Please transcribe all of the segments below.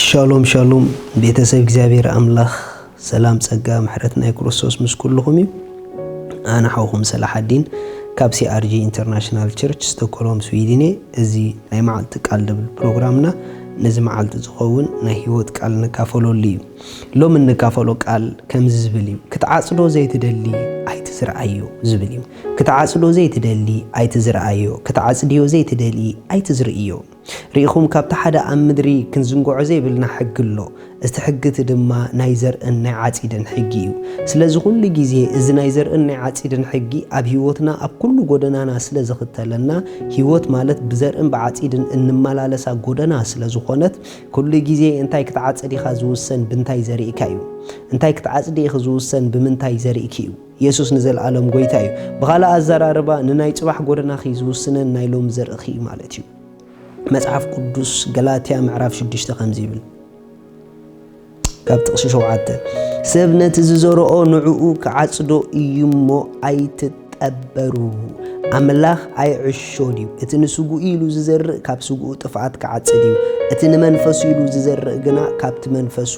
ሻሎም ሻሎም፣ ቤተሰብ እግዚኣብሔር ኣምላኽ፣ ሰላም ጸጋ ምሕረት ናይ ክርስቶስ ምስ ኩልኹም እዩ። ኣነ ሓውኹም ሰላሓዲን ካብ ሲኣርጂ ኢንተርናሽናል ቸርች ስቶኮሎም ስዊድን እየ። እዚ ናይ መዓልቲ ቃል ድብል ፕሮግራምና ነዚ መዓልቲ ዝኸውን ናይ ህይወት ቃል ንካፈለሉ እዩ። ሎም እንካፈሎ ቃል ከምዚ ዝብል እዩ። ክትዓጽዶ ዘይትደሊ ኣይትዝርኣዮ ዝብል እዩ። ክትዓጽዶ ዘይትደሊ ኣይትዝርኣዮ፣ ክትዓጽድዮ ዘይትደሊ ኣይትዝርእዮ። ርኢኹም ካብቲ ሓደ ኣብ ምድሪ ክንዝንግዖ ዘይብልና ሕጊ ኣሎ። እቲ ሕጊ እቲ ድማ ናይ ዘርእን ናይ ዓጺድን ሕጊ እዩ። ስለዚ ኩሉ ግዜ እዚ ናይ ዘርእን ናይ ዓጺድን ሕጊ ኣብ ህይወትና ኣብ ኩሉ ጎደናና ስለ ዝኽተለና፣ ህይወት ማለት ብዘርእን ብዓጺድን እንመላለሳ ጎደና ስለ ዝኾነት፣ ኩሉ ግዜ እንታይ ክትዓጽድ ኢኻ ዝውሰን ብምንታይ ዘሪእካ እዩ። እንታይ ክትዓጽዲ ኢኺ ዝውሰን ብምንታይ ዘሪእኪ እዩ። የሱስ ንዘለኣለም ጎይታ እዩ። ብኻልእ ኣዘራርባ ንናይ ጽባሕ ጎደናኺ ዝውስነን ናይ ሎም ዘርእኺ እዩ ማለት እዩ። መጽሓፍ ቅዱስ ገላትያ ምዕራፍ ሽዱሽተ ከምዚ ይብል፣ ካብ ጥቕሲ ሸውዓተ፣ ሰብ ነቲ ዝዘርኦ ንዕኡ ክዓጽዶ እዩ እሞ ኣይትጠበሩ። ኣምላኽ ኣይዕሾን እዩ። እቲ ንስግኡ ኢሉ ዝዘርእ ካብ ስግኡ ጥፍኣት ክዓጽድ እዩ። እቲ ንመንፈሱ ኢሉ ዝዘርእ ግና ካብቲ መንፈሱ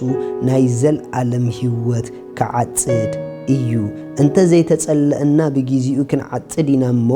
ናይ ዘልኣለም ህይወት ክዓጽድ እዩ። እንተ ዘይተጸለእና ብጊዜኡ ክንዓጽድ ኢና እሞ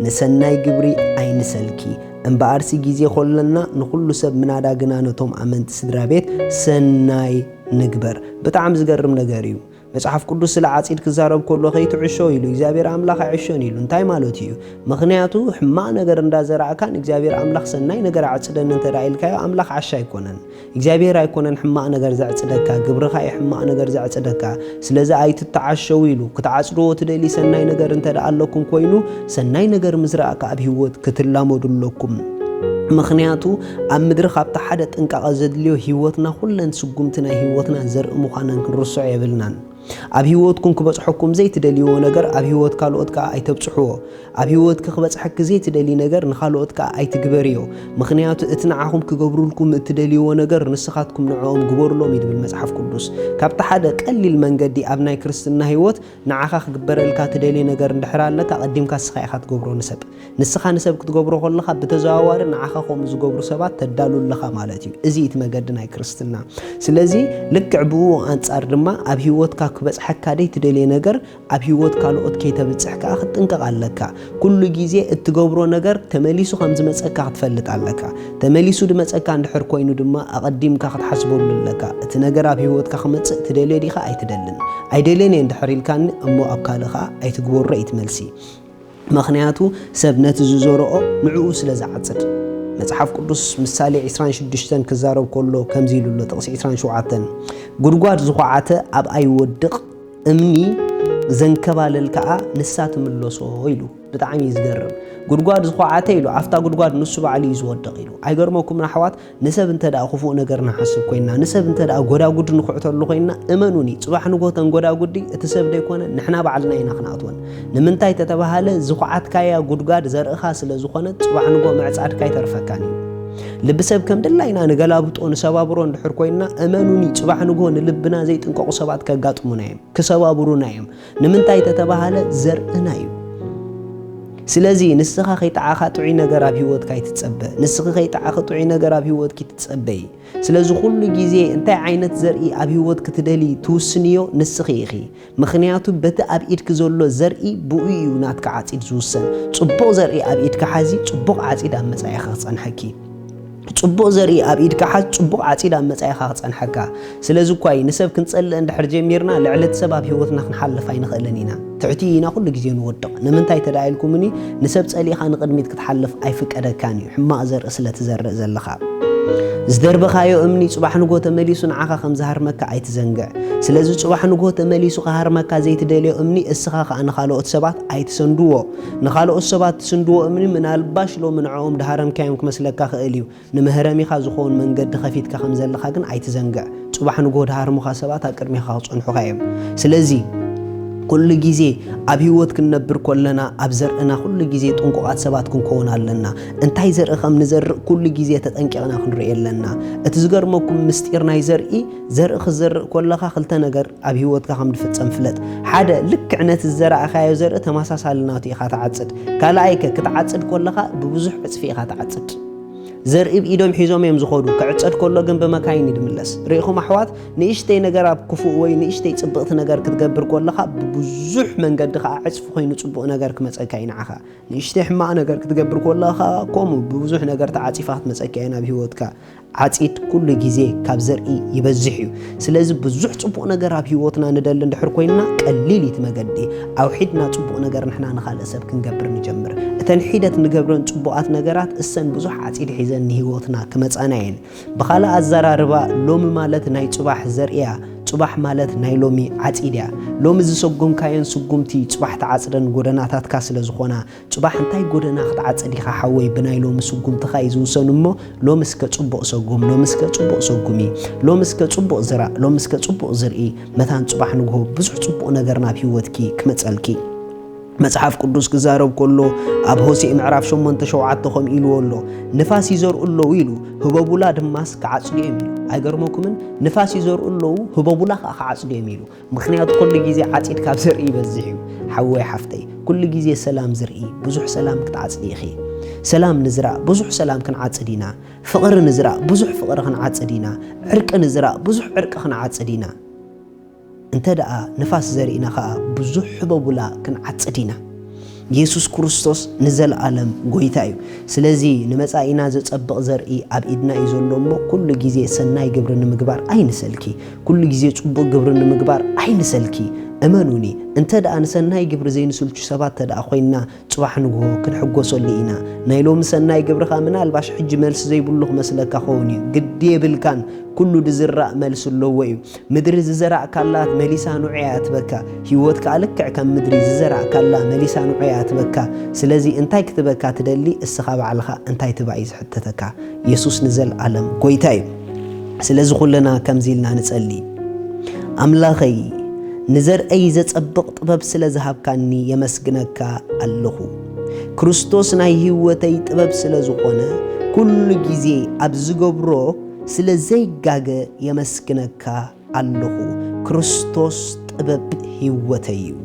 ንሰናይ ግብሪ ኣይንሰልኪ። እምበኣርሲ ግዜ ኮለና ንኹሉ ሰብ ምናዳ ግና ነቶም ኣመንቲ ስድራ ቤት ሰናይ ንግበር። ብጣዕሚ ዝገርም ነገር እዩ። መጽሓፍ ቅዱስ ስለ ዓጺድ ክዛረብ ከሎ ከይትዕሾ ኢሉ፣ እግዚኣብሔር ኣምላኽ ኣይዕሾን ኢሉ። እንታይ ማለቱ እዩ? ምኽንያቱ ሕማቕ ነገር እንዳዘራእካ ንእግዚኣብሔር ኣምላኽ ሰናይ ነገር ኣዕጽደኒ እንተ ደኣ ኢልካዮ ኣምላኽ ዓሻ ኣይኮነን። እግዚኣብሔር ኣይኮነን ሕማቕ ነገር ዘዕጽደካ፣ ግብርኻ እዩ ሕማቕ ነገር ዘዕጽደካ። ስለዚ ኣይትተዓሸው ኢሉ። ክትዓጽድዎ ትደሊ ሰናይ ነገር እንተ ደኣ ኣለኩም ኮይኑ፣ ሰናይ ነገር ምዝራእካ ኣብ ህይወት ክትላመዱ ኣለኩም። ምኽንያቱ ኣብ ምድሪ ካብቲ ሓደ ጥንቃቐ ዘድልዮ ህይወትና ኩለን ስጉምቲ ናይ ህይወትና ዘርኢ ምዃነን ክንርስዖ የብልናን። ኣብ ህይወትኩም ክበጽሐኩም ዘይትደልይዎ ነገር ኣብ ህይወት ካልኦት ከኣ ኣይተብጽሕዎ። ኣብ ህይወትኪ ክበጽሐኪ ዘይትደልዪ ነገር ንኻልኦት ከኣ ኣይትግበርዮ። ምኽንያቱ እቲ ንዓኹም ክገብሩልኩም እትደልይዎ ነገር ንስኻትኩም ንዕኦም ግበሩሎም እዩ ዝብል መጽሓፍ ቅዱስ። ካብቲ ሓደ ቀሊል መንገዲ ኣብ ናይ ክርስትና ህይወት ንዓኻ ክግበረልካ ትደልዮ ነገር እንድሕር ኣለካ፣ ኣቐዲምካ ንስኻ ኢኻ ትገብሮ ንሰብ። ንስኻ ንሰብ ክትገብሮ ከለኻ ብተዘዋዋሪ ንዓኻ ከምኡ ዝገብሩ ሰባት ተዳሉ ኣለኻ ማለት እዩ። እዚ እቲ መገዲ ናይ ክርስትና። ስለዚ ልክዕ ብኡ ኣንጻር ድማ ኣብ ህይወትካ ክበጽሐካ ዘይትደልዮ ነገር ኣብ ህይወት ካልኦት ከይተብጽሕ ከኣ ክትጥንቀቕ ኣለካ። ኩሉ ግዜ እትገብሮ ነገር ተመሊሱ ከም ዝመጸካ ክትፈልጥ ኣለካ። ተመሊሱ ድመጸካ እንድሕር ኮይኑ ድማ ኣቐዲምካ ክትሓስበሉ ኣለካ። እቲ ነገር ኣብ ህይወትካ ክመጽእ ትደልዮ ዲኻ ኣይትደልን? ኣይደልዮን እየ እንድሕር ኢልካኒ እሞ ኣብ ካልእ ከኣ ኣይትግበሮ እዩ እቲ መልሲ። ምኽንያቱ ሰብ ነቲ ዝዘርኦ ንዕኡ ስለ ዝዓጽድ። መጽሓፍ ቅዱስ ምሳሌ ዕስራን ሽዱሽተን ክዛረብ ከሎ ከምዚ ኢሉ ኣሎ፣ ጥቕሲ ዕስራን ሸውዓተን፣ "ጉድጓድ ዝኹዓተ ኣብኣ ይወድቕ፣ እምኒ ዘንከባልል ከኣ ንሳ ትምለሶ" ኢሉ። ብጣዕሚ እዩ ዝገርም። ጉድጓድ ዝኹዓተ ኢሉ፣ ኣብታ ጉድጓድ ንሱ ባዕሉ እዩ ዝወድቕ ኢሉ። ኣይገርመኩምን ኣሕዋት? ንሰብ እንተ ደኣ ክፉእ ነገር ንሓስብ ኮይንና፣ ንሰብ እንተ ደኣ ጎዳጉዲ ንኹዕተሉ ኮይንና፣ እመኑኒ፣ ጽባሕ ንግሆ እተን ጎዳጉዲ እቲ ሰብ ደይኮነ ንሕና ባዕልና ኢና ክንኣትወን። ንምንታይ ተተባሃለ፣ ዝኹዓትካያ ጉድጓድ ዘርእኻ ስለ ዝኾነት፣ ጽባሕ ንግሆ ምዕጻድካ ኣይተርፈካን እዩ። ልቢ ሰብ ከም ድላይና ንገላብጦ፣ ንሰባብሮ እንድሕር ኮይንና፣ እመኑኒ፣ ጽባሕ ንግሆ ንልብና ዘይጥንቀቑ ሰባት ከጋጥሙና እዮም፣ ክሰባብሩና እዮም። ንምንታይ ተተባሃለ፣ ዘርእና እዩ። ስለዚ ንስኻ ከይጠዓኻ ጥዑይ ነገር ኣብ ህይወትካ ኣይትጸበ። ንስኺ ከይጠዓኺ ጥዑይ ነገር ኣብ ህይወትኪ ትጸበዪ። ስለዚ ኩሉ ግዜ እንታይ ዓይነት ዘርኢ ኣብ ህይወትኪ ትደልዪ ትውስንዮ ንስኺ ኢኺ። ምኽንያቱ በቲ ኣብ ኢድኪ ዘሎ ዘርኢ ብኡ እዩ ናትኪ ዓጺድ ዝውሰን። ጽቡቕ ዘርኢ ኣብ ኢድኪ ሓዚ፣ ጽቡቕ ዓጺድ ኣብ መጻኢኻ ክጸንሐኪ። ጽቡቕ ዘርኢ ኣብ ኢድካ ሓዝ፣ ጽቡቕ ዓጺድ ኣብ መጻኢኻ ክጸንሐካ። ስለዚ እኳ እዩ ንሰብ ክንጸልእ እንድሕር ጀሚርና፣ ልዕሊ እቲ ሰብ ኣብ ህይወትና ክንሓልፍ ኣይንኽእልን ኢና። ትሕቲ ኢና ኩሉ ግዜ ንወድቕ። ንምንታይ እንተ ደኣ ኢልኩምኒ፣ ንሰብ ጸሊእኻ ንቕድሚት ክትሓልፍ ኣይፍቀደካን እዩ፣ ሕማቕ ዘርኢ ስለ ትዘርእ ዘለኻ። ዝደርበኻዮ እምኒ ጽባሕ ንግሆ ተመሊሱ ንዓኻ ከም ዝሃርመካ ኣይትዘንግዕ። ስለዚ ጽባሕ ንግሆ ተመሊሱ ክሃርመካ ዘይትደልዮ እምኒ፣ እስኻ ኸኣ ንኻልኦት ሰባት ኣይትሰንድዎ። ንኻልኦት ሰባት ትስንድዎ እምኒ፣ ምናልባሽ ሎሚ ንዕኦም ድሃረምካዮም ክመስለካ ክእል እዩ። ንመህረሚኻ ዝኸውን መንገዲ ኸፊትካ ከም ዘለኻ ግን ኣይትዘንግዕ። ጽባሕ ንግሆ ድሃርሙኻ ሰባት ኣብ ቅድሜኻ ክጸንሑኻ እዮም። ስለዚ፣ ኩሉ ግዜ ኣብ ህይወት ክንነብር ከለና፣ ኣብ ዘርእና ኩሉ ግዜ ጥንቁቓት ሰባት ክንከውን ኣለና። እንታይ ዘርኢ ከም ንዘርእ ኩሉ ግዜ ተጠንቂቕና ክንርኢ ኣለና። እቲ ዝገርመኩም ምስጢር ናይ ዘርኢ፣ ዘርኢ ክትዘርእ ከለኻ ክልተ ነገር ኣብ ህይወትካ ከም ዝፍጸም ፍለጥ። ሓደ፣ ልክዕ ነቲ ዝዘራእካዮ ዘርኢ ተመሳሳሊ ናቱ ኢኻ ትዓጽድ። ካልኣይ ከ፣ ክትዓጽድ ከለኻ ብብዙሕ ዕጽፊ ኢኻ ትዓጽድ። ዘርኢ ኢዶም ሒዞም እዮም ዝኸዱ፣ ክዕጸድ ከሎ ግን ብመካይን እዩ ዝምለስ። ርኢኹም ኣሕዋት፣ ንእሽተይ ነገር ኣብ ክፉእ ወይ ንእሽተይ ጽብቕቲ ነገር ክትገብር ከለኻ ብብዙሕ መንገዲ ኸዓ ዕጽፊ ኮይኑ ጽቡቕ ነገር ክመጸካ እዩ ንዓኻ። ንእሽተይ ሕማቕ ነገር ክትገብር ከለኻ ከምኡ ብብዙሕ ነገር ተዓጺፋ ክትመጸካ እያ ናብ ህይወትካ። ዓጺድ ኩሉ ግዜ ካብ ዘርኢ ይበዝሕ እዩ። ስለዚ ብዙሕ ጽቡቕ ነገር ኣብ ህይወትና ንደሊ እንድሕር ኮይንና ቀሊል እዩ እቲ መገዲ። ኣውሒድና ጽቡቕ ነገር ንሕና ንኻልእ ሰብ ክንገብር ንጀምር። እተን ሒደት ንገብረን ጽቡቓት ነገራት እሰን ብዙሕ ዓጺድ ሒዘን ንህይወትና ክመጻና እየን። ብኻልእ ኣዘራርባ ሎሚ ማለት ናይ ጽባሕ ዘርእያ፣ ጽባሕ ማለት ናይ ሎሚ ዓጺድ እያ። ሎሚ ዝሰጎምካየን ስጉምቲ ጽባሕ ትዓጽደን ጎደናታትካ ስለ ዝኾና ጽባሕ እንታይ ጎደና ክትዓጽድ ኢኻ ሓወይ? ብናይ ሎሚ ስጉምትኻ እዩ ዝውሰን እሞ፣ ሎሚ እስከ ጽቡቕ ሰጉም፣ ሎሚ እስከ ጽቡቕ ሰጉሚ፣ ሎሚ እስከ ጽቡቕ ዝራእ፣ ሎሚ እስከ ጽቡቕ ዝርኢ። መታን ጽባሕ ንግሆ ብዙሕ ጽቡቕ ነገር ናብ ህይወትኪ ክመጸልኪ። መጽሓፍ ቅዱስ ክዛረብ ከሎ ኣብ ሆሴዕ ምዕራፍ ሸሞንተ ሸውዓተ ከምኡ ኢልዎ ኣሎ፣ "ንፋስ ይዘርኡ ኣለዉ" ኢሉ፣ "ህበቡላ ድማስ ክዓጽዱ እዮም" ኢሉ። ኣይገርመኩምን? ንፋስ ይዘርኡ ኣለዉ፣ ህበቡላ ከኣ ክዓጽዱ እዮም ኢሉ። ምኽንያቱ ኩሉ ግዜ ዓጺድ ካብ ዘርኢ ይበዝሕ እዩ። ሓወይ ሓፍተይ፣ ኩሉ ግዜ ሰላም ዝርኢ ብዙሕ ሰላም ክትዓጽዲ ኢኺ። ሰላም ንዝራእ ብዙሕ ሰላም ክንዓጽድ ኢና። ፍቕሪ ንዝራእ ብዙሕ ፍቕሪ ክንዓጽድ ኢና። ዕርቂ ንዝራእ ብዙሕ ዕርቂ ክንዓጽድ ኢና። እንተ ደኣ ንፋስ ዘሪእና ኸኣ ብዙሕ ህበቡላ ክንዓጽድ ኢና። የሱስ ክርስቶስ ንዘለኣለም ጐይታ እዩ። ስለዚ ንመጻኢና ዘጸብቕ ዘርኢ ኣብ ኢድና እዩ ዘሎ እሞ፣ ኩሉ ግዜ ሰናይ ግብሪ ንምግባር ኣይንሰልኪ። ኩሉ ግዜ ጽቡቕ ግብሪ ንምግባር ኣይንሰልኪ። እመኑኒ፣ እንተ ደኣ ንሰናይ ግብሪ ዘይንስልቹ ሰባት እንተ ደኣ ኮይንና፣ ጽባሕ ንግሆ ክንሕጎሰሉ ኢና። ናይ ሎሚ ሰናይ ግብርኻ ምናልባሽ ሕጂ መልሲ ዘይብሉ ክመስለካ ኸውን እዩ። ግዲ የብልካን፣ ኩሉ ድዝራእ መልሲ ኣለዎ እዩ። ምድሪ ዝዘራእካላ መሊሳ ንዑ እያ ትበካ። ህይወት ከኣ ልክዕ ከም ምድሪ ዝዘራእካላ መሊሳ ንዑ እያ ትበካ። ስለዚ እንታይ ክትበካ ትደሊ? እስኻ ባዕልኻ እንታይ ትባ እዩ ዝሕተተካ። የሱስ ንዘለኣለም ጐይታ እዩ። ስለዚ ኩልና ከምዚ ኢልና ንጸሊ። ኣምላኸይ፣ ንዘርእይ ዘጸብቕ ጥበብ ስለ ዝሃብካኒ የመስግነካ ኣለኹ። ክርስቶስ ናይ ህይወተይ ጥበብ ስለ ዝኾነ፣ ኩሉ ግዜ ኣብ ዝገብሮ ስለ ዘይጋገ የመስግነካ ኣለኹ። ክርስቶስ ጥበብ ህይወተይ እዩ።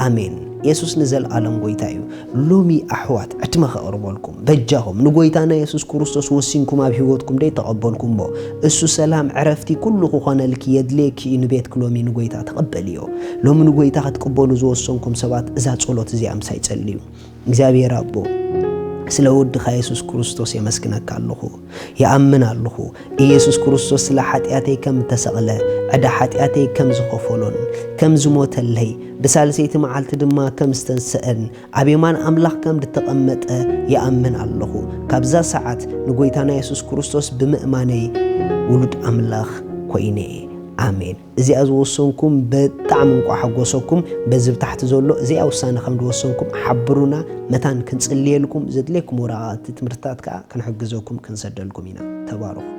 ኣሜን። የሱስ ንዘለኣለም ጐይታ እዩ። ሎሚ ኣሕዋት፣ ዕድመ ከቕርበልኩም በጃኹም ንጐይታና የሱስ ክርስቶስ ወሲንኩም ኣብ ህይወትኩም ደይ ተቐበልኩሞ፣ እሱ ሰላም ዕረፍቲ ኩሉ ክኾነልኪ የድልየኪ እዩ ንቤትኪ ሎሚ ንጐይታ ተቐበልዮ። ሎሚ ንጐይታ ክትቅበሉ ዝወሰንኩም ሰባት እዛ ጸሎት እዚኣ ምሳይ ጸልዩ። እግዚኣብሔር ኣቦ፣ ስለ ወድኻ የሱስ ክርስቶስ የመስግነካ ኣለኹ። ይኣምን ኣለኹ፣ ኢየሱስ ክርስቶስ ስለ ሓጢኣተይ ከም እተሰቕለ፣ ዕዳ ሓጢኣተይ ከም ዝኸፈሎን ከም ዝሞተለይ፣ ብሳልሰይቲ መዓልቲ ድማ ከም ዝተንስአን፣ ኣብ የማን ኣምላኽ ከም ዝተቐመጠ ይኣምን ኣለኹ። ካብዛ ሰዓት ንጐይታና የሱስ ክርስቶስ ብምእማነይ ውሉድ ኣምላኽ ኮይነ። ኣሜን። እዚኣ ዝወሰንኩም ብጣዕሚ እንቋዕ ሓጎሰኩም። በዚ ብታሕቲ ዘሎ እዚኣ ውሳነ ከም ዝወሰንኩም ሓብሩና። መታን ክንጽልየልኩም፣ ዘድልየኩም ወረቓቕቲ ትምህርትታት ከኣ ክንሕግዘኩም ክንሰደልኩም ኢና። ተባረኹ።